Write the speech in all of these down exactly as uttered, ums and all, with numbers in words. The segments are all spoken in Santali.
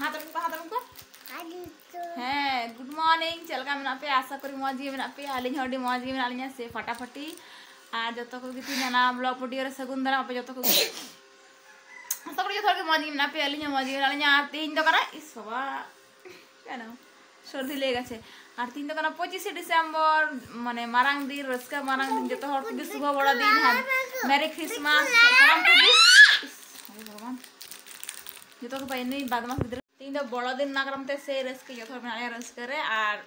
ᱦᱟᱛᱟᱲ ᱠᱚ, ᱦᱟᱛᱟᱲ ᱠᱚ᱾ ᱦᱮᱸ, ᱜᱩᱰ ᱢᱚᱨᱱᱤᱝ᱾ ᱪᱮᱫ ᱞᱮᱠᱟ ᱢᱮᱱᱟᱜ ᱯᱮᱭᱟ? ᱟᱥᱟ ᱠᱚᱨᱤ ᱢᱚᱡᱽ ᱜᱮ ᱢᱮᱱᱟᱜ ᱯᱮᱭᱟ᱾ ᱟᱹᱞᱤᱧ ᱦᱚᱸ ᱟᱹᱰᱤ ᱢᱚᱡᱽ ᱜᱮ ᱢᱮᱱᱟᱜ ᱞᱤᱧᱟ, ᱥᱮ ᱯᱷᱟᱴᱟᱯᱷᱟᱴᱤ᱾ ᱟᱨ ᱡᱚᱛᱚ ᱠᱚᱜᱮ ᱛᱤᱦᱤᱧ ᱚᱱᱟ ᱵᱞᱚᱜ ᱵᱷᱤᱰᱤᱭᱳ ᱨᱮ ᱥᱟᱹᱜᱩᱱ ᱫᱟᱨᱟᱢ ᱟᱯᱮ ᱡᱚᱛᱚ ᱠᱚᱜᱮ᱾ ᱟᱥᱟ ᱠᱚᱨᱤ ᱡᱚᱛᱚ ᱦᱚᱲ ᱜᱮ ᱢᱚᱡᱽ ᱜᱮ ᱢᱮᱱᱟᱜ ᱯᱮᱭᱟ, ᱟᱹᱞᱤᱧ ᱦᱚᱸ ᱢᱚᱡᱽ ᱜᱮ ᱢᱮᱱᱟᱜ ᱞᱤᱧᱟ᱾ ᱟᱨ ᱛᱤᱦᱤᱧ ᱫᱚ ᱠᱟᱱᱟ, ᱤᱥ ᱵᱟᱵᱟ, ᱠᱮᱱᱚ? ᱥᱚᱨᱫᱤ ᱞᱮᱜ ᱜᱮᱪᱷᱮ᱾ ᱟᱨ ᱛᱤᱦᱤᱧ ᱫᱚ ᱠᱟᱱᱟ ᱯᱚᱸᱪᱤᱥᱮ ᱰᱤᱥᱮᱢᱵᱚᱨ, ᱢᱟᱱᱮ ᱢᱟᱨᱟᱝ ᱫᱤᱱ, ᱨᱟᱹᱥᱠᱟᱹ ᱢᱟᱨᱟᱝ ᱫᱤᱱ, ᱡᱚᱛᱚ ᱦᱚᱲ ᱠᱚᱜᱮ ᱥᱩᱵᱷᱚ ᱵᱚᱲᱚ ᱫᱤᱱ, ᱦᱮᱸ, ᱢᱮᱨᱤ ᱠᱷᱨᱤᱥᱢᱟᱥ ᱥᱟᱱᱟᱢ ᱠᱚᱜᱮ᱾ ᱤᱥ, ᱦᱟᱭ ᱵᱷᱚᱜᱚᱵᱟᱱ, ᱡᱚᱛᱚ ᱠᱚ ᱯᱟᱭ ᱱᱩᱭ ᱵᱟᱫᱢᱟᱥ ᱜᱤᱫᱽᱨᱟᱹ᱾ ᱛᱤᱦᱤᱧ ᱫᱚ ᱵᱚᱲᱚ ᱫᱤᱱ, ᱚᱱᱟ ᱠᱟᱨᱚᱱ ᱛᱮ ᱥᱮ ᱨᱟᱹᱥᱠᱟᱹ, ᱡᱚᱛᱚ ᱦᱚᱲ ᱢᱮᱱᱟᱜ ᱞᱮᱭᱟ ᱨᱟᱹᱥᱠᱟᱹ ᱨᱮ᱾ ᱟᱨ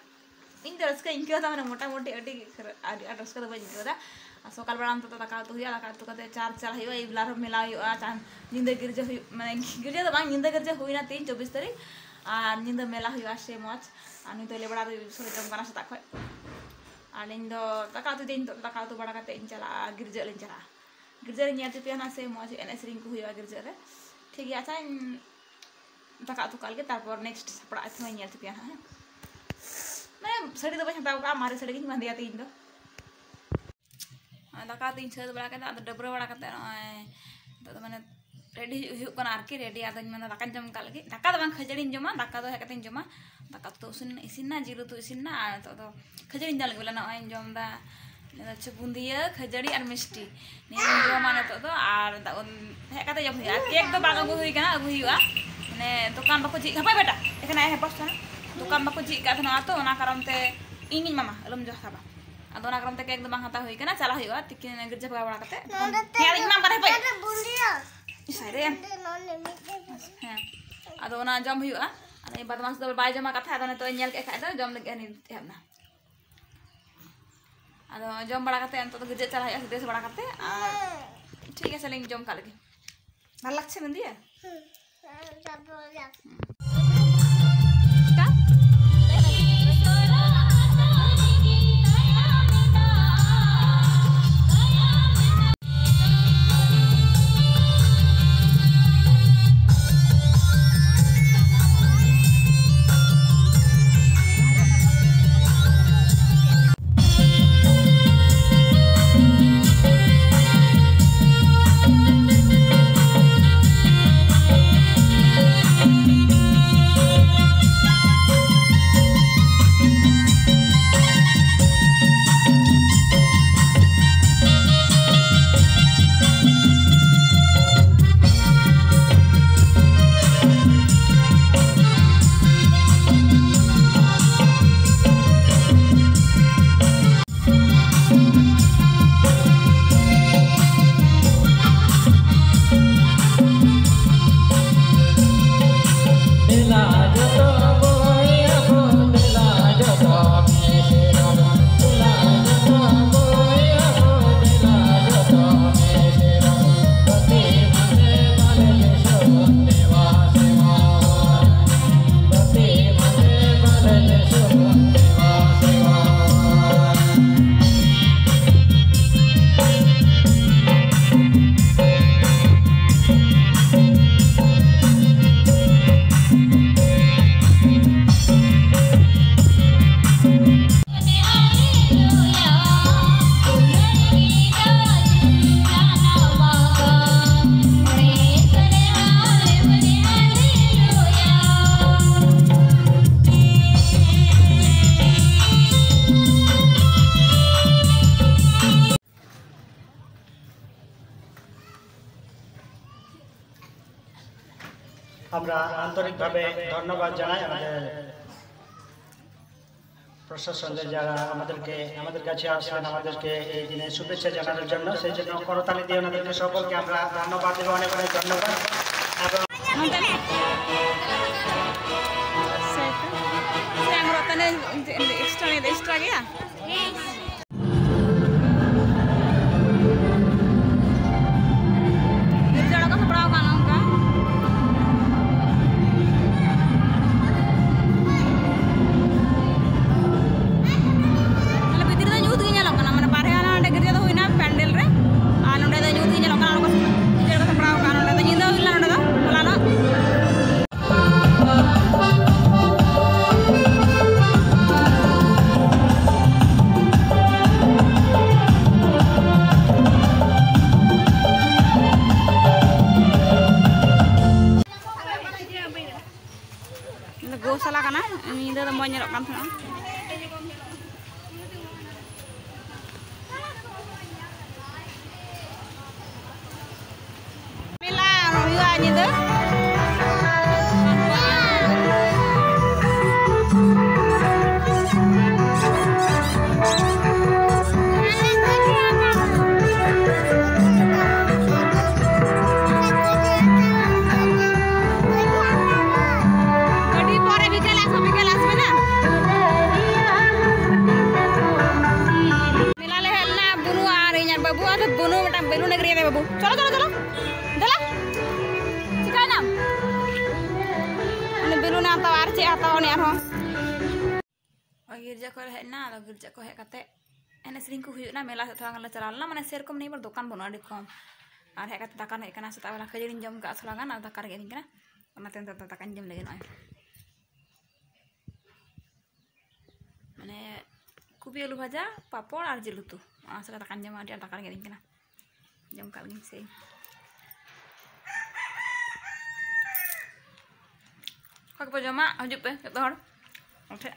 ᱤᱧ ᱫᱚ ᱨᱟᱹᱥᱠᱟᱹᱧ ᱟᱹᱭᱠᱟᱹᱣ ᱮᱫᱟ, ᱢᱟᱱᱮ ᱢᱚᱴᱟᱢᱩᱴᱤ ᱟᱹᱰᱤ ᱠᱷᱟᱨᱟ-, ᱟᱹᱰᱤ ᱟᱸᱴ ᱨᱟᱹᱥᱠᱟᱹ ᱫᱚ ᱵᱟᱹᱧ ᱟᱹᱭᱠᱟᱹᱣ ᱮᱫᱟ᱾ ᱟᱨ ᱥᱚᱠᱟᱞ ᱵᱮᱲᱟ ᱱᱤᱛᱚᱜ ᱫᱚ ᱫᱟᱠᱟ ᱩᱛᱩ ᱦᱩᱭᱩᱜᱼᱟ, ᱫᱟᱠᱟ ᱩᱛᱩ ᱠᱟᱛᱮ ᱪᱟᱨᱪ ᱪᱟᱞᱟᱜ ᱦᱩᱭᱩᱜᱼᱟ, ᱮᱭ ᱵᱮᱞᱟ ᱨᱮᱦᱚᱸ ᱢᱮᱞᱟ ᱦᱩᱭᱩᱜᱼᱟ, ᱪᱟᱱ-, ᱧᱤᱫᱟᱹ ᱜᱤᱨᱡᱟᱹ ᱦᱩᱭᱩᱜ, ᱢᱟᱱᱮ ᱜᱤᱨᱡᱟᱹ ᱫᱚ ᱵᱟᱝ, ᱧᱤᱫᱟᱹ ᱜᱤᱨᱡᱟᱹ ᱦᱩᱭᱱᱟ ᱛᱤᱦᱤᱧ ᱪᱚᱵᱵᱤᱥ ᱛᱟᱹᱨᱤᱠᱷ, ᱟᱨ ᱧᱤᱫᱟᱹ ᱢᱮᱞᱟ ᱦᱩᱭᱩᱜᱼᱟ ᱥᱮ ᱢᱚᱡᱽ᱾ ᱟᱨ ᱱᱩᱭ ᱫᱚ ᱞᱮᱵᱲᱟ ᱫᱚ ᱥᱚᱨᱮ ᱡᱚᱢ ᱠᱟᱱᱟ ᱥᱮᱛᱟᱜ ᱠᱷᱚᱡ᱾ ᱟᱨ ᱤᱧ ᱫᱚ ᱫᱟᱠᱟ ᱩᱛᱩ ᱫᱤᱧ, ᱱᱤᱛᱚᱜ ᱫᱟᱠᱟ ᱩᱛᱩ ᱵᱟᱲᱟ ᱠᱟᱛᱮ ᱤᱧ ᱪᱟᱞᱟᱜᱼᱟ, ᱜᱤᱨᱡᱟᱹ ᱞᱤᱧ ᱪᱟᱞᱟᱜᱼᱟ᱾ ᱜᱤᱨᱡᱟᱹ ᱨᱤᱧ ᱧᱮᱞ ᱦᱚᱪᱚ ᱯᱮᱭᱟ ᱱᱟᱜ ᱥᱮ ᱢᱚᱡᱽ ᱮᱱᱮᱡ ᱥᱮᱨᱮᱧ ᱠᱚ ᱦᱩᱭᱩᱜᱼᱟ ᱜᱤᱨᱡᱟᱹ ᱨᱮ᱾ ᱴᱷᱤᱠ ᱜᱮᱭᱟ, ᱟᱪᱪᱷᱟ, ᱤᱧ ᱫᱟᱠᱟ ᱩᱛᱩ ᱠᱟᱜ ᱞᱮᱜᱮ, ᱛᱟᱨᱯᱚᱨ ᱱᱮᱠᱥᱴ ᱥᱟᱯᱲᱟᱜ ᱟᱹᱛᱷᱱᱟᱹᱧ ᱧᱮᱞ ᱦᱚᱪᱚ ᱯᱮᱭᱟ ᱱᱟᱜ, ᱦᱮᱸ᱾ ᱢᱟᱱᱮ ᱥᱟᱹᱲᱤ ᱫᱚ ᱵᱟᱹᱧ ᱦᱟᱛᱟᱣ ᱠᱟᱜᱼᱟ, ᱢᱟᱨᱮ ᱥᱟᱹᱲᱤ ᱜᱤᱧ ᱵᱟᱸᱫᱮᱭᱟ ᱛᱤᱦᱤᱧ ᱫᱚ᱾ ᱟᱨ ᱫᱟᱠᱟ ᱩᱛᱩᱧ ᱥᱟᱹᱛ ᱵᱟᱲᱟ ᱠᱮᱫᱟ, ᱟᱫᱚ ᱰᱟᱹᱵᱽᱨᱟᱹ ᱵᱟᱲᱟ ᱠᱟᱛᱮ ᱱᱚᱜᱼᱚᱭ ᱱᱤᱛᱚᱜ ᱫᱚ ᱢᱟᱱᱮ ᱨᱮᱰᱤ ᱦᱩᱭᱩᱜ ᱠᱟᱱᱟ ᱟᱨᱠᱤ᱾ ᱨᱮᱰᱤ ᱟᱫᱚᱧ ᱢᱮᱱᱫᱟ ᱫᱟᱠᱟᱧ ᱡᱚᱢ ᱠᱟᱜ ᱞᱟᱹᱜᱤᱫ᱾ ᱫᱟᱠᱟ ᱫᱚ ᱵᱟᱝ, ᱠᱷᱟᱹᱡᱟᱹᱲᱤᱧ ᱡᱚᱢᱟ, ᱫᱟᱠᱟ ᱫᱚ ᱦᱮᱡ ᱠᱟᱛᱮᱧ ᱡᱚᱢᱟ᱾ ᱫᱟᱠᱟ ᱩᱛᱩ ᱤᱥᱤᱱ, ᱤᱥᱤᱱ ᱱᱟ, ᱡᱤᱞ ᱩᱛᱩ ᱤᱥᱤᱱ ᱱᱟ, ᱟᱨ ᱱᱤᱛᱚᱜ ᱫᱚ ᱠᱷᱟᱹᱡᱟᱹᱲᱤᱧ ᱡᱚᱢ ᱞᱟᱹᱜᱤᱫ ᱵᱚᱞᱮ᱾ ᱱᱚᱜᱼᱚᱭ ᱤᱧ ᱡᱚᱢ ᱫᱟ, ᱱᱤᱭᱟᱹ ᱫᱚ ᱦᱚᱪᱪᱷᱮ ᱵᱩᱸᱫᱤᱭᱟᱹ, ᱠᱷᱟᱹᱡᱟᱹᱲᱤ ᱟᱨ ᱢᱤᱥᱴᱤ᱾ ᱱᱤᱭᱟᱹᱧ ᱡᱚᱢᱟ ᱱᱤᱛᱚᱜ ᱫᱚ, ᱟᱨ ᱫᱟ-, ᱩᱱ ᱦᱮᱡ ᱠᱟᱛᱮ ᱡᱚᱢ ᱦᱩᱭᱩᱜᱼᱟ᱾ ᱟᱨ ᱠᱮᱠ ᱫᱚ ᱵᱟᱝ ᱟᱹᱜᱩ ᱦᱩᱭ ᱠᱟᱱᱟ, ᱟᱹᱜᱩ ᱦᱩᱭᱩᱜᱼᱟ᱾ ᱢᱟᱱᱮ ᱫᱚᱠᱟᱱ ᱵᱟᱠᱚ ᱡᱷᱤᱡ, ᱦᱟᱯᱳᱭ ᱵᱮᱴᱟ, ᱮᱠᱷᱮᱱ ᱟᱭ ᱦᱮᱯᱚᱥ ᱠᱟᱱᱟ᱾ ᱫᱚᱠᱟᱱ ᱵᱟᱠᱚ ᱡᱷᱤᱡ ᱠᱟᱜ ᱛᱟᱦᱮᱱᱟ ᱛᱚ, ᱚᱱᱟ ᱠᱟᱨᱚᱱ ᱛᱮ ᱤᱧ ᱜᱤᱧ ᱮᱢᱟᱢᱟ, ᱟᱞᱚᱢ ᱡᱚᱥᱟᱵᱟ᱾ ᱟᱫᱚ ᱚᱱᱟ ᱠᱟᱨᱚᱱ ᱛᱮ ᱠᱮᱠ ᱫᱚ ᱵᱟᱝ ᱦᱟᱛᱟᱣ ᱦᱩᱭ ᱠᱟᱱᱟ, ᱪᱟᱞᱟᱜ ᱦᱩᱭᱩᱜᱼᱟ ᱛᱤᱠᱤᱱ ᱜᱤᱨᱡᱟᱹ ᱵᱷᱟᱜᱟᱣ ᱵᱟᱲᱟ ᱠᱟᱛᱮ᱾ ᱱᱚᱰᱮ ᱛᱮ ᱦᱮᱸ, ᱟᱫᱚᱧ ᱮᱢᱟᱢ ᱠᱟᱱᱟ, ᱦᱟᱯᱳᱭ᱾ ᱱᱚᱰᱮ ᱵᱩᱞᱤᱭᱟ᱾ ᱤᱥ, ᱦᱟᱭ ᱨᱮ᱾ ᱱᱚᱰᱮ, ᱱᱚᱰᱮ ᱢᱤᱫᱴᱮᱡ᱾ ᱦᱮᱸ, ᱟᱫᱚ ᱚᱱᱟ ᱡᱚᱢ ᱦᱩᱭᱩᱜᱼᱟ᱾ ᱟᱫᱚ ᱵᱟᱫᱢᱟᱥ ᱫᱚ ᱵᱟᱭ ᱡᱚᱢᱟ ᱠᱟᱛᱷᱟ, ᱟᱫᱚ ᱱᱤᱛᱚᱜ ᱤᱧ ᱧᱮᱞ ᱠᱮᱫ ᱠᱷᱟᱡ ᱫᱚ ᱡᱚᱢ ᱞᱟᱹᱜᱤᱫ ᱦᱟᱹᱱᱤ ᱮᱦᱚᱵ ᱱᱟ᱾ ᱟᱫᱚ ᱡᱚᱢ ᱵᱟᱲᱟ ᱠᱟᱛᱮ ᱱᱤᱛᱚᱜ ᱫᱚ ᱜᱤᱨᱡᱟᱹ ᱪᱟᱞᱟᱜ ᱦᱩᱭᱩᱜᱼᱟ, ᱵᱮᱥ ᱵᱟᱲᱟ ᱠᱟᱛᱮ᱾ ᱟᱨ ᱴᱷᱤᱠ ᱟᱪᱷᱮ, ᱞᱤᱧ ᱡᱚᱢ ᱠᱟᱜ ᱞᱮᱜᱮ᱾ ᱵᱷᱟᱞ ᱞᱟᱜᱪᱷᱮ ᱢᱮᱱᱫᱤᱭᱟ? ᱦᱩᱸ᱾ ᱦᱮᱸ, ᱡᱚᱢ ᱵᱟᱲᱟ᱾ আমরা আন্তরিকভাবে ধন্যবাদ জানাই আমাদের প্রশাসনদের, যারা আমাদেরকে, আমাদের কাছে আসলেন, আমাদেরকে এই দিনে শুভেচ্ছা জানানোর জন্য। সেই জন্য করতালি দিয়ে ওনাদেরকে সকলকে আমরা ধন্যবাদ দেবো, অনেক অনেক ধন্যবাদ। এবং ᱱᱚᱛᱮ ᱥᱮ ᱥᱮ ᱟᱝᱨᱚᱜ ᱛᱟᱱᱮ ᱮᱠᱥᱴᱨᱟ ᱮᱠᱥᱴᱨᱟ ᱜᱮᱭᱟ᱾ ᱜᱤᱨᱡᱟᱹ ᱚᱲᱟᱜ ᱠᱚ ᱥᱟᱯᱲᱟᱣ ᱠᱟᱱᱟ ᱱᱚᱝᱠᱟ᱾ ᱛᱟᱦᱞᱮ ᱵᱷᱤᱛᱤᱨ ᱫᱚ ᱧᱩᱛ ᱜᱮ ᱧᱮᱞᱚᱜ ᱠᱟᱱᱟ, ᱢᱟᱱᱮ ᱵᱟᱨᱦᱮ ᱦᱟᱱᱟ ᱚᱸᱰᱮ ᱜᱤᱨᱡᱟᱹ ᱫᱚ ᱦᱩᱭᱱᱟ ᱯᱮᱱᱰᱮᱞ ᱨᱮ, ᱟᱨ ᱱᱚᱸᱰᱮ ᱫᱚ ᱧᱩᱛ ᱜᱮ ᱧᱮᱞᱚᱜ ᱠᱟᱱᱟ᱾ ᱚᱸᱰᱮ ᱠᱚ ᱜᱤᱨᱡᱟᱹ ᱨᱮᱠᱚ ᱥᱟᱯᱲᱟᱣ ᱠᱟᱱᱟ, ᱱᱚᱸᱰᱮ ᱫᱚ ᱧᱤᱫᱟᱹ ᱦᱩᱭ ᱞᱮᱱᱟ ᱱᱚᱸᱰᱮ ᱫᱚ ᱦᱚᱞᱟᱱᱚᱜ᱾ ᱜᱳᱥᱟᱞᱟ ᱠᱟᱱᱟ, ᱧᱤᱫᱟᱹ ᱫᱚ ᱢᱚᱡᱽ ᱧᱮᱞᱚᱜ ᱠᱟᱱ ᱛᱟᱦᱮᱱᱟ᱾ ᱢᱮᱞᱟ ᱦᱩᱭᱩᱜᱼᱟ ᱧᱤᱫᱟᱹ᱾ ᱟᱹᱰᱤ ᱯᱚᱨᱮ ᱵᱤᱠᱮᱞ ᱟᱥᱵᱮ, ᱵᱤᱠᱮᱞ ᱟᱥᱵᱮ ᱱᱟ᱾ ᱢᱮᱞᱟ ᱞᱮ ᱦᱮᱡ ᱞᱮᱱᱟ, ᱵᱩᱱᱩ ᱟᱨ ᱤᱧ ᱟᱨ ᱵᱟᱹᱵᱩ, ᱟᱫᱚ ᱵᱩᱱᱩ ᱢᱤᱫᱴᱟᱝ ᱵᱮᱞᱩᱱ ᱮ ᱠᱤᱨᱤᱧ ᱟᱫᱮ ᱵᱟᱹᱵᱩ᱾ ᱪᱚᱞᱚ, ᱪᱚᱞᱚ, ᱪᱚᱞᱚ, ᱫᱮᱞᱟ᱾ ᱪᱤᱠᱟᱭᱱᱟᱢ? ᱩᱱᱤ ᱵᱮᱞᱩᱱ ᱮ ᱦᱟᱛᱟᱣᱟ ᱟᱨ ᱪᱮᱫ ᱮ ᱦᱟᱛᱟᱣᱟ ᱩᱱᱤ ᱟᱨᱦᱚᱸ᱾ ᱜᱤᱨᱡᱟᱹ ᱠᱷᱚᱱ ᱞᱮ ᱦᱮᱡ ᱮᱱᱟ, ᱟᱫᱚ ᱜᱤᱨᱡᱟᱹ ᱠᱷᱚᱱ ᱦᱮᱡ ᱠᱟᱛᱮ ᱮᱱᱮᱡ ᱥᱮᱨᱮᱧ ᱠᱚ ᱦᱩᱭᱩᱜ ᱠᱟᱱᱟ, ᱢᱮᱞᱟ ᱥᱮᱫ ᱛᱷᱚᱲᱟ ᱜᱟᱱ ᱞᱮ ᱪᱟᱞᱟᱣ ᱞᱮᱱᱟ, ᱢᱟᱱᱮ ᱥᱮᱨᱚᱠᱚᱢ ᱱᱤᱭᱟᱹ ᱵᱟᱨ ᱫᱚᱠᱟᱱ ᱵᱟᱹᱱᱩᱜᱼᱟ, ᱟᱹᱰᱤ ᱠᱚᱢ᱾ ᱟᱨ ᱦᱮᱡ ᱠᱟᱛᱮ ᱫᱟᱠᱟ ᱞᱮ ᱦᱮᱡ ᱠᱟᱱᱟ, ᱥᱮᱛᱟᱜ ᱵᱮᱞᱟ ᱠᱷᱟᱹᱡᱟᱹᱲᱤᱧ ᱡᱚᱢ ᱠᱟᱜᱼᱟ ᱛᱷᱚᱲᱟ ᱜᱟᱱ, ᱟᱨ ᱫᱟᱠᱟ ᱨᱮᱜᱮ ᱤᱫᱤᱧ ᱠᱟᱱᱟ, ᱚᱱᱟᱛᱮ ᱱᱤᱛᱚᱜ ᱫᱚ ᱫᱟᱠᱟᱧ ᱡᱚᱢ ᱞᱟᱹᱜᱤᱫ ᱱᱚᱜᱼᱚᱭ᱾ ᱢᱟᱱᱮ ᱠᱚᱯᱤ ᱟᱹᱞᱩ ᱵᱷᱟᱡᱟ, ᱯᱟᱯᱚᱲ ᱟᱨ ᱡᱤᱞ ᱩᱛᱩ, ᱚᱱᱟ ᱥᱟᱞᱟᱜ ᱫᱟᱠᱟᱧ ᱡᱚᱢᱟ, ᱟᱹᱰᱤ ᱟᱸᱴ ᱫᱟᱠᱟ ᱨᱮᱸᱜᱮᱡ ᱤᱧ ᱠᱟᱱᱟ, ᱡᱚᱢ ᱠᱟᱜ ᱞᱮᱜᱤᱧ ᱥᱮ᱾ ᱚᱠᱟ ᱠᱚᱯᱮ ᱡᱚᱢᱟ? ᱦᱤᱡᱩᱜ ᱯᱮ ᱡᱚᱛᱚ ᱦᱚᱲ ᱟᱞᱮ ᱴᱷᱮᱱ᱾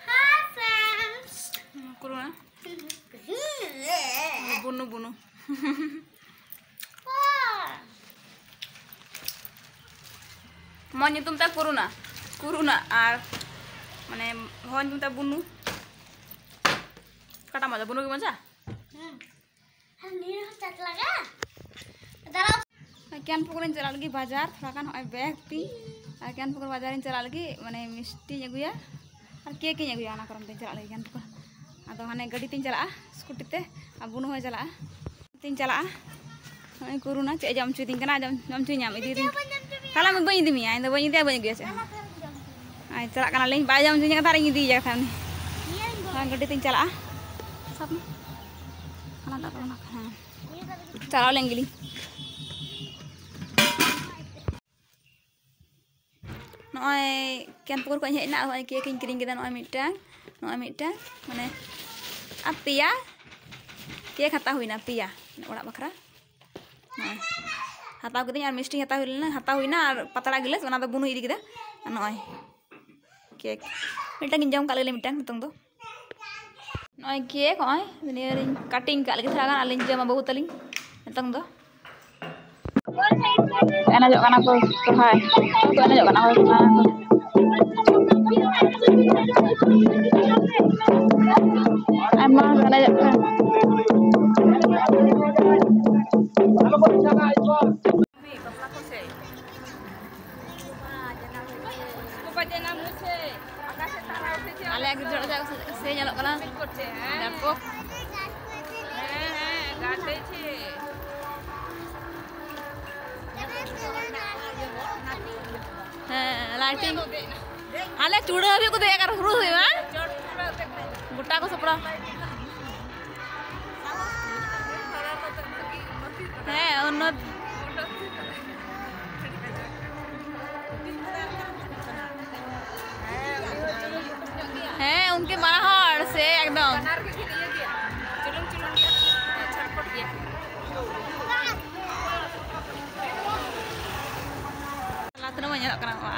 Hi friends. ᱠᱩᱨᱩᱱᱟ᱾ ᱵᱩᱱᱩ, ᱵᱩᱱᱩ᱾ ᱢᱚᱡᱽ ᱧᱩᱛᱩᱢ ᱛᱟᱭ ᱠᱩᱨᱩᱱᱟ᱾ ᱠᱩᱨᱩᱱᱟ ᱟᱨ ᱢᱟᱱᱮ ᱦᱚᱲ ᱧᱩᱛᱩᱢ ᱛᱟᱭ ᱵᱩᱱᱩ᱾ ᱚᱠᱟᱴᱟᱜ ᱢᱚᱡᱟ? ᱵᱩᱱᱩ ᱜᱮ ᱢᱚᱡᱟ? ᱦᱮᱸ᱾ ᱟᱨ ᱱᱤᱭᱟᱹ ᱦᱚᱸ ᱪᱟᱪᱞᱟᱜᱟ? ᱫᱟᱸᱲᱟ᱾ ᱠᱮᱱ ᱯᱩᱠᱩᱨᱤᱧ ᱪᱟᱞᱟᱜ ᱞᱟᱹᱜᱤᱫ ᱵᱟᱡᱟᱨ, ᱛᱷᱚᱲᱟ ᱜᱟᱱ ᱱᱚᱜᱼᱚᱭ ᱵᱮᱜᱽ ᱛᱤᱧ᱾ ᱟᱨ ᱠᱮᱱ ᱯᱩᱠᱩᱨ ᱵᱟᱡᱟᱨᱤᱧ ᱪᱟᱞᱟᱜ ᱞᱟᱹᱜᱤᱫ, ᱢᱟᱱᱮ ᱢᱤᱥᱴᱤᱧ ᱟᱹᱜᱩᱭᱟ ᱟᱨ ᱠᱮᱠ ᱤᱧ ᱟᱹᱜᱩᱭᱟ, ᱚᱱᱟ ᱠᱚᱨᱚᱱ ᱛᱤᱧ ᱪᱟᱞᱟᱜ ᱞᱟᱹᱜᱤᱫ ᱠᱮᱱ ᱯᱩᱠᱩᱨ᱾ ᱟᱫᱚ ᱦᱟᱱᱮ ᱜᱟᱹᱰᱤ ᱛᱤᱧ ᱪᱟᱞᱟᱜᱼᱟ, ᱥᱠᱩᱴᱤ ᱛᱮ, ᱟᱨ ᱵᱩᱱᱩ ᱦᱚᱸᱭ ᱪᱟᱞᱟᱜᱼᱟ᱾ ᱛᱤᱧ ᱪᱟᱞᱟᱜᱼᱟ᱾ ᱱᱚᱜᱼᱚᱭ ᱠᱩᱨᱩᱱᱟ ᱪᱮᱫ ᱮ ᱡᱚᱢ ᱦᱚᱪᱚᱭᱫᱤᱧ ᱠᱟᱱᱟ, ᱡᱚᱢ, ᱡᱚᱢ ᱦᱚᱪᱚᱧᱟᱢ, ᱤᱫᱤᱭᱫᱤᱧ᱾ ᱛᱟᱦᱞᱮ ᱵᱟᱹᱧ ᱤᱫᱤ ᱢᱮᱭᱟ, ᱤᱧ ᱫᱚ ᱵᱟᱹᱧ ᱤᱫᱤᱭᱟ, ᱵᱟᱹᱧ ᱟᱹᱜᱩᱭᱟ ᱪᱮᱫ ᱦᱚᱸ᱾ ᱟᱨ ᱪᱟᱞᱟᱜ ᱠᱟᱱᱟᱞᱤᱧ, ᱵᱟᱭ ᱡᱚᱢ ᱦᱚᱪᱚᱧ ᱠᱟᱱ ᱛᱟᱦᱞᱮ ᱤᱧ ᱤᱫᱤᱭᱮᱭᱟ ᱠᱟᱛᱷᱟ ᱩᱱᱤ᱾ ᱦᱮᱸ, ᱜᱟᱹᱰᱤ ᱛᱤᱧ ᱪᱟᱞᱟᱜᱼᱟ᱾ ᱥᱟᱵ ᱢᱮ᱾ ᱦᱟᱱᱟᱴᱟᱜ ᱠᱚ, ᱦᱮᱸ᱾ ᱪᱟᱞᱟᱣ ᱞᱮᱱ ᱜᱮᱞᱤᱧ᱾ ᱱᱚᱜᱼᱚᱭ ᱠᱮᱱ ᱯᱩᱠᱩᱨ ᱠᱷᱚᱱ ᱤᱧ ᱦᱮᱡ ᱮᱱᱟ᱾ ᱱᱚᱜᱼᱚᱭ ᱠᱮᱠ ᱤᱧ ᱠᱤᱨᱤᱧ ᱠᱮᱫᱟ, ᱱᱚᱜᱼᱚᱭ ᱢᱤᱫᱴᱟᱝ, ᱱᱚᱜᱼᱚᱭ ᱢᱤᱫᱴᱟᱝ, ᱢᱟᱱᱮ ᱟᱨ ᱯᱮᱭᱟ ᱠᱮᱠ ᱦᱟᱛᱟᱣ ᱦᱩᱭᱱᱟ, ᱯᱮᱭᱟ ᱚᱲᱟᱜ ᱵᱟᱠᱷᱨᱟ᱾ ᱱᱚᱜᱼᱚᱭ ᱦᱟᱛᱟᱣ ᱠᱤᱫᱟᱹᱧ ᱟᱨ ᱢᱤᱥᱴᱤ ᱦᱟᱛᱟᱣ ᱦᱩᱭ ᱞᱮᱱᱟ, ᱦᱟᱛᱟᱣ ᱦᱩᱭᱱᱟ ᱟᱨ ᱯᱟᱛᱲᱟ ᱜᱤᱞᱟᱹᱥ, ᱚᱱᱟ ᱫᱚ ᱵᱩᱱᱩᱭ ᱤᱫᱤ ᱠᱮᱫᱟ᱾ ᱟᱨ ᱱᱚᱜᱼᱚᱭ ᱠᱮᱠ ᱢᱤᱫᱴᱟᱝ ᱤᱧ ᱡᱚᱢ ᱠᱟᱜ ᱞᱮᱜᱮ ᱢᱤᱫᱴᱟᱝ ᱱᱤᱛᱚᱝ ᱫᱚ᱾ ᱱᱚᱜᱼᱚᱭ ᱠᱮᱠ, ᱱᱚᱜᱼᱚᱭ ᱱᱤᱭᱟᱹ ᱨᱤᱧ ᱠᱟᱴᱤᱝ ᱠᱟᱜ ᱞᱟᱹᱜᱤᱫ ᱛᱷᱚᱲᱟ ᱜᱟᱱ, ᱟᱨ ᱞᱤᱧ ᱡᱚᱢᱟ ᱵᱟᱹᱦᱩ ᱛᱟᱹᱞᱤᱧ ᱱᱤᱛᱚᱝ ᱫᱚ᱾ ᱮᱱᱮᱡᱚᱜ ᱠᱟᱱᱟ ᱠᱚ ᱥᱚᱨᱦᱟᱭ᱾ ᱮᱱᱮᱡᱚᱜ ᱠᱟᱱᱟ ᱠᱚ ᱥᱚᱨᱦᱟᱭ᱾ ᱟᱭᱢᱟ ᱦᱚᱲ ᱠᱚ ᱮᱱᱮᱡᱚᱜ ᱠᱟᱱᱟ᱾ ᱟᱞᱮᱭᱟᱜ ᱜᱤᱫᱽᱨᱟᱹ ᱚᱲᱟᱜ ᱥᱮ ᱧᱮᱞᱚᱜ ᱠᱟᱱᱟ᱾ ᱦᱮᱸ, ᱦᱮᱸ, ᱜᱟᱛᱮ ᱪᱮᱫ? ᱦᱮᱸ, ᱞᱟᱭᱴᱤᱝ᱾ ᱟᱞᱮ ᱪᱩᱲᱟᱹ ᱦᱟᱹᱵᱤᱡ ᱠᱚ ᱫᱮᱡ ᱟᱠᱟᱱᱟ, ᱦᱩᱲᱩ ᱦᱩᱭᱩᱜᱼᱟ᱾ ᱜᱚᱴᱟ ᱠᱚ ᱥᱟᱯᱲᱟᱣ᱾ ᱦᱮᱸ, ᱩᱱᱱᱚᱛ᱾ ᱦᱮᱸ, ᱩᱱᱠᱤᱱ ᱢᱟᱨᱟᱝ ᱦᱚᱲ ᱥᱮ ᱮᱠᱫᱚᱢ᱾ ᱵᱟᱱᱟᱨ ᱜᱮ ᱠᱤᱱ ᱤᱭᱟᱹ ᱜᱮᱭᱟ, ᱪᱩᱞᱩᱝ ᱪᱩᱞᱩᱝ ᱜᱮᱭᱟ, ᱪᱷᱚᱴᱯᱚᱴ ᱜᱮᱭᱟ᱾ ᱞᱟᱛᱟᱨ ᱨᱮᱢᱟ ᱧᱮᱞᱚᱜ ᱠᱟᱱᱟ᱾ ᱣᱟ᱾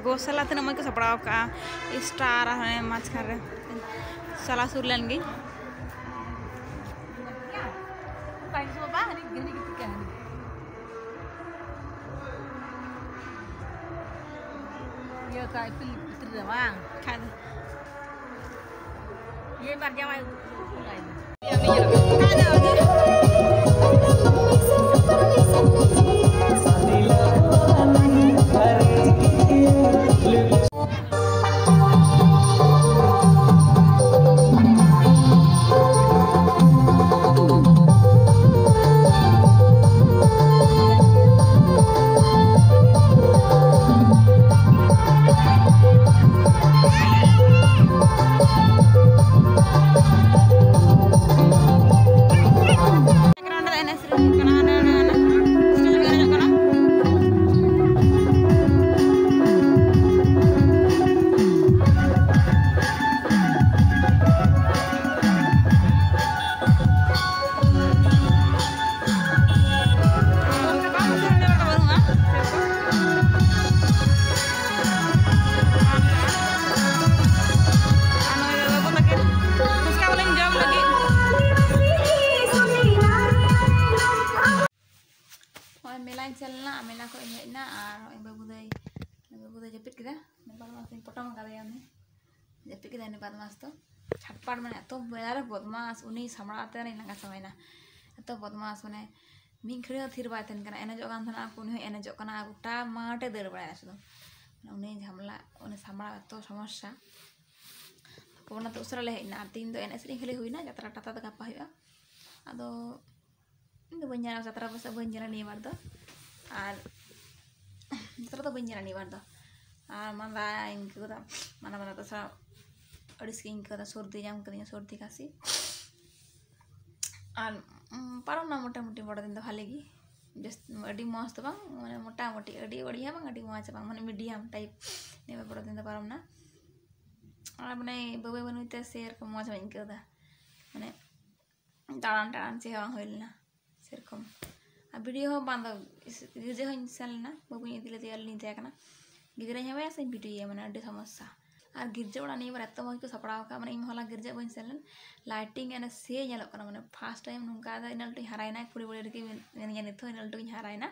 ᱜᱳᱥᱟᱞᱟ ᱛᱤᱱᱟᱹᱜ ᱢᱚᱡᱽ ᱠᱚ ᱥᱟᱯᱲᱟᱣ ᱠᱟᱜᱼᱟ, ᱥᱴᱟᱨ ᱟᱨ ᱦᱟᱱᱮ ᱢᱟᱡᱷᱠᱷᱟᱱ ᱨᱮ᱾ ᱪᱟᱞᱟᱣ ᱥᱩᱨ ᱞᱮᱱ ᱜᱤᱧ᱾ ᱤᱭᱟᱹ ᱠᱟ ᱤᱯᱤᱞ ᱵᱷᱤᱛᱨᱤ ᱨᱮ ᱵᱟᱝ? ᱠᱷᱟᱡ ᱫᱚ᱾ ᱤᱭᱟᱹ ᱵᱟᱨ ᱡᱟᱶᱟᱭ ᱩᱛᱩ ᱞᱟᱭ ᱢᱮ᱾ Background ᱨᱮ ᱮᱱᱮᱡ ᱥᱮᱨᱮᱧ ᱦᱩᱭᱩᱜ ᱠᱟᱱᱟ, ᱦᱟᱱᱮ, ᱦᱟᱱᱮ, ᱦᱟᱱᱮ, stage ᱨᱮ ᱮᱱᱮᱡᱚᱜ ᱠᱟᱱᱟ᱾ ᱟᱨ ᱱᱚᱜᱼᱚᱭ ᱵᱟᱹᱵᱩ ᱛᱟᱹᱠᱤᱱ ᱯᱷᱩᱪᱠᱟ ᱵᱚᱞᱮᱧ ᱡᱚᱢ ᱞᱟᱹᱜᱤᱫ᱾ ᱱᱚᱜᱼᱚᱭ ᱢᱮᱞᱟᱧ ᱥᱮᱱ ᱞᱮᱱᱟ, ᱢᱮᱞᱟ ᱠᱷᱚᱱ ᱤᱧ ᱦᱮᱡ ᱮᱱᱟ ᱟᱨ ᱱᱚᱜᱼᱚᱭ ᱵᱟᱹᱵᱩ ᱫᱚᱭ, ᱵᱟᱹᱵᱩ ᱫᱚᱭ ᱡᱟᱹᱯᱤᱫ ᱠᱮᱫᱟ᱾ ᱱᱮᱯᱟᱞ ᱢᱟ ᱯᱚᱴᱚᱢ ᱟᱠᱟᱫᱮᱭᱟ ᱩᱱᱤ᱾ ᱡᱟᱹᱯᱤᱫ ᱠᱮᱫᱟᱭ ᱩᱱᱤ ᱵᱟᱫᱢᱟᱥ ᱫᱚ᱾ ᱪᱷᱟᱴᱯᱟᱴ ᱢᱟᱱᱮ ᱮᱛᱚ ᱢᱮᱞᱟ ᱨᱮ ᱵᱚᱫᱢᱟᱥ, ᱩᱱᱤ ᱥᱟᱢᱵᱲᱟᱣ ᱛᱮ ᱤᱧ ᱞᱟᱸᱜᱟ ᱪᱟᱵᱟᱭᱮᱱᱟ᱾ ᱮᱛᱚ ᱵᱚᱫᱢᱟᱥ ᱢᱟᱱᱮ ᱢᱤᱫ ᱜᱷᱟᱹᱲᱤ ᱦᱚᱸ ᱛᱷᱤᱨ ᱵᱟᱭ ᱛᱟᱦᱮᱱ ᱠᱟᱱᱟ, ᱮᱱᱮᱡᱚᱜ ᱠᱟᱱ ᱛᱟᱦᱮᱱᱟ, ᱩᱱᱤ ᱦᱚᱸᱭ ᱮᱱᱮᱡᱚᱜ ᱠᱟᱱᱟ, ᱜᱚᱴᱟ ᱢᱟᱴᱷ ᱮ ᱫᱟᱹᱲ ᱵᱟᱲᱟᱭᱟ ᱥᱩᱫᱷᱩ᱾ ᱩᱱᱤ ᱡᱷᱟᱢᱞᱟ, ᱩᱱᱤ ᱥᱟᱢᱵᱲᱟᱣ ᱮᱛᱚ ᱥᱚᱢᱚᱥᱥᱟ᱾ ᱛᱟᱨᱯᱚᱨ ᱚᱱᱟᱛᱮ ᱩᱥᱟᱹᱨᱟ ᱞᱮ ᱦᱮᱡ ᱮᱱᱟ᱾ ᱟᱨ ᱛᱮᱦᱮᱧ ᱫᱚ ᱮᱱᱮᱡ ᱥᱮᱨᱮᱧ ᱠᱷᱟᱹᱞᱤ ᱦᱩᱭᱱᱟ, ᱡᱟᱛᱨᱟ ᱴᱟᱛᱟ ᱫᱚ ᱜᱟᱯᱟ ᱦᱩᱭᱩᱜᱼᱟ᱾ ᱟᱫᱚ ᱤᱧ ᱫᱚ ᱵᱟᱹᱧ ᱧᱮᱞᱟ, ᱡᱟᱛᱨᱟ ᱯᱟᱥᱮᱡ ᱵᱟᱹᱧ ᱧᱮᱞᱟ ᱱᱤᱭᱟᱹ ᱵᱟᱨ ᱫᱚ᱾ ᱟᱨ ᱡᱟᱛᱨᱟ ᱫᱚ ᱵᱟᱹᱧ ᱧᱮᱞᱟ ᱱᱤᱭᱟᱹ ᱵᱟᱨ ᱫᱚ᱾ ᱟᱨ ᱢᱟᱸᱫᱟᱧ ᱟᱹᱭᱠᱟᱹᱣ ᱠᱮᱫᱟ, ᱢᱟᱸᱫᱟ ᱢᱟᱸᱫᱟ ᱛᱮ ᱥᱟᱨᱟ ᱟᱹᱲᱤᱥ ᱜᱤᱧ ᱟᱹᱭᱠᱟᱹᱣ ᱫᱟ, ᱥᱚᱨᱫᱤ ᱧᱟᱢ ᱠᱟᱹᱫᱤᱧᱟ, ᱥᱚᱨᱫᱤ ᱠᱟᱥᱤ᱾ ᱟᱨ, ᱩᱢ, ᱯᱟᱨᱚᱢ ᱱᱟ ᱢᱚᱴᱟᱢᱩᱴᱤ ᱵᱚᱲᱚ ᱫᱤᱱ ᱫᱚ ᱵᱷᱟᱞᱮ ᱜᱮ, ᱡᱟᱹᱥᱛᱤ, ᱟᱹᱰᱤ ᱢᱚᱡᱽ ᱫᱚ ᱵᱟᱝ, ᱢᱟᱱᱮ ᱢᱚᱴᱟᱢᱩᱴᱤ, ᱟᱹᱰᱤ ᱵᱟᱹᱲᱤᱡ ᱦᱚᱸ ᱵᱟᱝ, ᱟᱹᱰᱤ ᱢᱚᱡᱽ ᱦᱚᱸ ᱵᱟᱝ, ᱢᱟᱱᱮ medium type ᱱᱤᱭᱟᱹ ᱵᱚᱲᱚ ᱫᱤᱱ ᱫᱚ ᱯᱟᱨᱚᱢ ᱱᱟ᱾ ᱟᱨ ᱢᱟᱱᱮ ᱵᱟᱹᱵᱩ ᱵᱟᱹᱱᱩᱭ ᱛᱮ ᱥᱮᱨᱚᱠᱚᱢ ᱢᱚᱡᱽ ᱵᱟᱹᱧ ᱟᱹᱭᱠᱟᱹᱣ ᱫᱟ, ᱢᱟᱱᱮ ᱫᱟᱬᱟᱱ ᱴᱟᱬᱟᱱ ᱪᱮᱫ ᱦᱚᱸ ᱵᱟᱝ ᱦᱩᱭ ᱞᱮᱱᱟ ᱥᱮᱨᱚᱠᱚᱢ᱾ ᱟᱨ video ᱦᱚᱸ ᱵᱟᱝ ᱫᱚ, ᱜᱤᱨᱡᱟᱹ ᱦᱚᱸᱧ ᱥᱮᱱ ᱞᱮᱱᱟ, ᱵᱟᱹᱵᱩᱧ ᱤᱫᱤ ᱞᱮᱫᱮᱭᱟ, ᱟᱹᱞᱤᱧ ᱞᱤᱧ ᱛᱟᱦᱮᱸ ᱠᱟᱱᱟ᱾ ᱜᱤᱫᱽᱨᱟᱹᱧ ᱦᱟᱣᱟᱭᱟ ᱥᱮᱧ ᱵᱷᱤᱰᱤᱭᱳᱭᱟ, ᱢᱟᱱᱮ ᱟᱹᱰᱤ ᱥᱚᱢᱚᱥᱥᱟ᱾ ᱟᱨ ᱜᱤᱨᱡᱟᱹ ᱚᱲᱟᱜ ᱱᱤᱭᱟᱹ ᱵᱟᱨ ᱮᱛᱚ ᱢᱚᱡᱽ ᱠᱚ ᱥᱟᱯᱲᱟᱣ ᱟᱠᱟᱫ, ᱢᱟᱱᱮ ᱤᱧ ᱦᱚᱞᱟ ᱜᱤᱨᱡᱟᱹ ᱵᱟᱹᱧ ᱥᱮᱱ ᱞᱮᱱ, ᱞᱟᱭᱴᱤᱝ ᱮᱱᱮ ᱥᱮ ᱧᱮᱞᱚᱜ ᱠᱟᱱᱟ, ᱢᱟᱱᱮ ᱯᱷᱟᱥᱴ ᱴᱟᱭᱤᱢ ᱱᱚᱝᱠᱟ ᱫᱚ ᱤᱱᱟᱹᱜ ᱞᱟᱹᱴᱩᱧ ᱦᱟᱨᱟᱭᱮᱱᱟ ᱠᱩᱲᱤ ᱵᱩᱲᱦᱤ ᱨᱮᱜᱮ ᱢᱮᱱᱟᱹᱧᱟ ᱱᱤᱛ ᱦᱚᱸ ᱤᱱᱟᱹᱜ ᱞᱟᱹᱴᱩᱧ ᱦᱟᱨᱟᱭᱮᱱᱟ,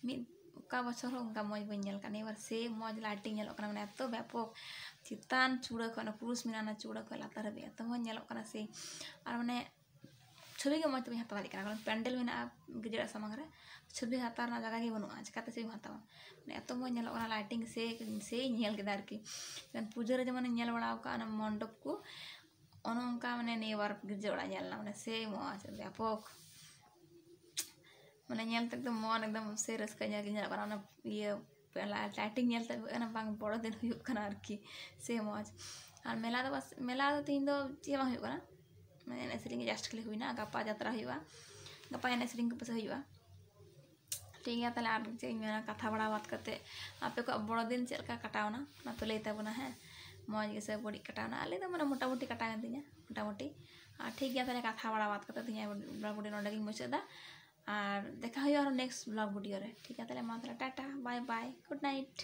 ᱢᱤᱫ ᱚᱠᱟ ᱵᱚᱪᱷᱚᱨ ᱦᱚᱸ ᱚᱱᱠᱟ ᱢᱚᱡᱽ ᱵᱟᱹᱧ ᱧᱮᱞ ᱠᱟᱜ, ᱱᱤᱭᱟᱹ ᱵᱟᱨ ᱥᱮ ᱢᱚᱡᱽ ᱞᱟᱭᱴᱤᱝ ᱧᱮᱞᱚᱜ ᱠᱟᱱᱟ, ᱢᱟᱱᱮ ᱮᱛᱚ ᱵᱮᱯᱚᱠ ᱪᱮᱛᱟᱱ ᱪᱩᱲᱟᱹ ᱠᱷᱚᱱ ᱚᱱᱟ ᱠᱨᱩᱥ ᱢᱮᱱᱟᱜᱼᱟ, ᱚᱱᱟ ᱪᱩᱲᱟᱹ ᱠᱷᱚᱱ ᱞᱟᱛᱟᱨ ᱦᱟᱹᱵᱤᱡ ᱮᱛᱚ ᱢᱚᱡᱽ ᱧᱮᱞᱚᱜ ᱠᱟᱱᱟ ᱥᱮ᱾ ᱟᱨ ᱢᱟᱱᱮ ᱪᱷᱚᱵᱤ ᱜᱮ ᱢᱚᱡᱽ ᱛᱮ ᱵᱟᱹᱧ ᱦᱟᱛᱟᱣ ᱫᱟᱲᱮᱭᱟᱜ ᱠᱟᱱᱟ, ᱠᱟᱨᱚᱱ ᱯᱮᱱᱰᱮᱞ ᱢᱮᱱᱟᱜᱼᱟ ᱜᱤᱨᱡᱟᱹ ᱚᱲᱟᱜ ᱥᱟᱢᱟᱝ ᱨᱮ, ᱪᱷᱚᱵᱤ ᱦᱟᱛᱟᱣ ᱨᱮᱱᱟᱜ ᱡᱟᱭᱜᱟ ᱜᱮ ᱵᱟᱹᱱᱩᱜᱼᱟ, ᱪᱤᱠᱟᱹᱛᱮ ᱪᱷᱚᱵᱤᱢ ᱦᱟᱛᱟᱣᱟ? ᱢᱟᱱᱮ ᱮᱛᱚ ᱢᱚᱡᱽ ᱧᱮᱞᱚᱜ ᱠᱟᱱᱟ ᱞᱟᱭᱴᱤᱝ ᱥᱮ, ᱥᱮᱧ ᱧᱮᱞ ᱠᱮᱫᱟ ᱟᱨᱠᱤ᱾ ᱡᱮᱢᱚᱱ ᱯᱩᱡᱟᱹ ᱨᱮ ᱡᱮᱢᱚᱱᱤᱧ ᱧᱮᱞ ᱵᱟᱲᱟ ᱟᱠᱟᱫᱼᱟ ᱚᱱᱟ ᱢᱚᱱᱰᱚᱯ ᱠᱚ, ᱚᱱᱮ ᱚᱱᱠᱟ ᱢᱟᱱᱮ ᱱᱤᱭᱟᱹ ᱵᱟᱨ ᱜᱤᱨᱡᱟᱹ ᱚᱲᱟᱜ ᱧᱮᱞ ᱮᱱᱟ, ᱢᱟᱱᱮ ᱥᱮ ᱢᱚᱡᱽ ᱵᱮᱯᱚᱠ, ᱢᱟᱱᱮ ᱧᱮᱞ ᱛᱮ ᱮᱠᱫᱚᱢ ᱢᱚᱱ ᱮᱠᱫᱚᱢ ᱥᱮ ᱨᱟᱹᱥᱠᱟᱹ ᱧᱚᱜ ᱜᱮ ᱧᱮᱞᱚᱜ ᱠᱟᱱᱟ᱾ ᱚᱱᱟ ᱤᱭᱟᱹ ᱞᱟᱭᱴᱤᱝ ᱧᱮᱞ ᱛᱮ ᱵᱩᱡᱷᱟᱹᱜ ᱠᱟᱱᱟ ᱵᱟᱝ ᱵᱚᱲᱚ ᱫᱤᱱ ᱦᱩᱭᱩᱜ ᱠᱟᱱᱟ ᱟᱨᱠᱤ, ᱥᱮ ᱢᱚᱡᱽ᱾ ᱟᱨ ᱢᱮᱞᱟ ᱫᱚ ᱵᱟᱥ, ᱢᱮᱞᱟ ᱫᱚ ᱛᱮᱦᱮᱧ ᱫᱚ ᱪᱮᱫ ᱦᱚᱸ ᱵᱟᱝ ᱦᱩᱭᱩᱜ ᱠᱟᱱᱟ, ᱢᱟᱱᱮ ᱮᱱᱮᱡ ᱥᱮᱨᱮᱧ ᱜᱮ ᱡᱟᱥᱴ ᱠᱷᱟᱹᱞᱤ ᱦᱩᱭᱱᱟ᱾ ᱜᱟᱯᱟ ᱡᱟᱛᱨᱟ ᱦᱩᱭᱩᱜᱼᱟ, ᱜᱟᱯᱟ ᱮᱱᱮᱡ ᱥᱮᱨᱮᱧ ᱠᱚ ᱯᱟᱥᱮ ᱦᱩᱭᱩᱜᱼᱟ᱾ ᱴᱷᱤᱠ ᱜᱮᱭᱟ, ᱛᱟᱦᱞᱮ ᱟᱨ ᱪᱮᱫ ᱤᱧ ᱢᱮᱱᱟ, ᱠᱟᱛᱷᱟ ᱵᱟᱲᱟ ᱵᱟᱫ ᱠᱟᱛᱮ ᱟᱯᱮ ᱠᱚᱣᱟᱜ ᱵᱚᱲᱚ ᱫᱤᱱ ᱪᱮᱫ ᱞᱮᱠᱟ ᱠᱟᱴᱟᱣᱱᱟ ᱚᱱᱟ ᱯᱮ ᱞᱟᱹᱭ ᱛᱟᱵᱚᱱᱟ, ᱦᱮᱸ, ᱢᱚᱡᱽ ᱜᱮᱥᱮ ᱵᱟᱹᱲᱤᱡ ᱠᱟᱴᱟᱣᱱᱟ? ᱟᱞᱮ ᱫᱚ ᱢᱟᱱᱮ ᱢᱚᱴᱟᱢᱩᱴᱤ ᱠᱟᱴᱟᱣᱮᱱ ᱛᱤᱧᱟ, ᱢᱚᱴᱟᱢᱩᱴᱤ᱾ ᱟᱨ ᱴᱷᱤᱠ ᱜᱮᱭᱟ, ᱛᱟᱦᱞᱮ ᱠᱟᱛᱷᱟ ᱵᱟᱲᱟ ᱵᱟᱫ ᱠᱟᱛᱮ ᱛᱮᱦᱮᱧᱟᱜ ᱵᱞᱚᱜ ᱵᱷᱤᱰᱤᱭᱳ ᱱᱚᱸᱰᱮ ᱜᱤᱧ ᱢᱩᱪᱟᱹᱫ ᱮᱫᱟ᱾ ᱟᱨ ᱫᱮᱠᱷᱟ ᱦᱩᱭᱩᱜᱼᱟ ᱟᱨᱦᱚᱸ ᱱᱮᱠᱥᱴ ᱵᱞᱚᱜ ᱵᱷᱤᱰᱤᱭᱳ ᱨᱮ᱾ ᱴᱷᱤᱠ ᱜᱮᱭᱟ, ᱛᱟᱦᱞᱮ ᱢᱟ ᱛᱟᱦᱞᱮ ᱴᱟᱴᱟ, ᱵᱟᱭ ᱵᱟᱭ, ᱜᱩᱰ ᱱᱟᱭᱤᱴ᱾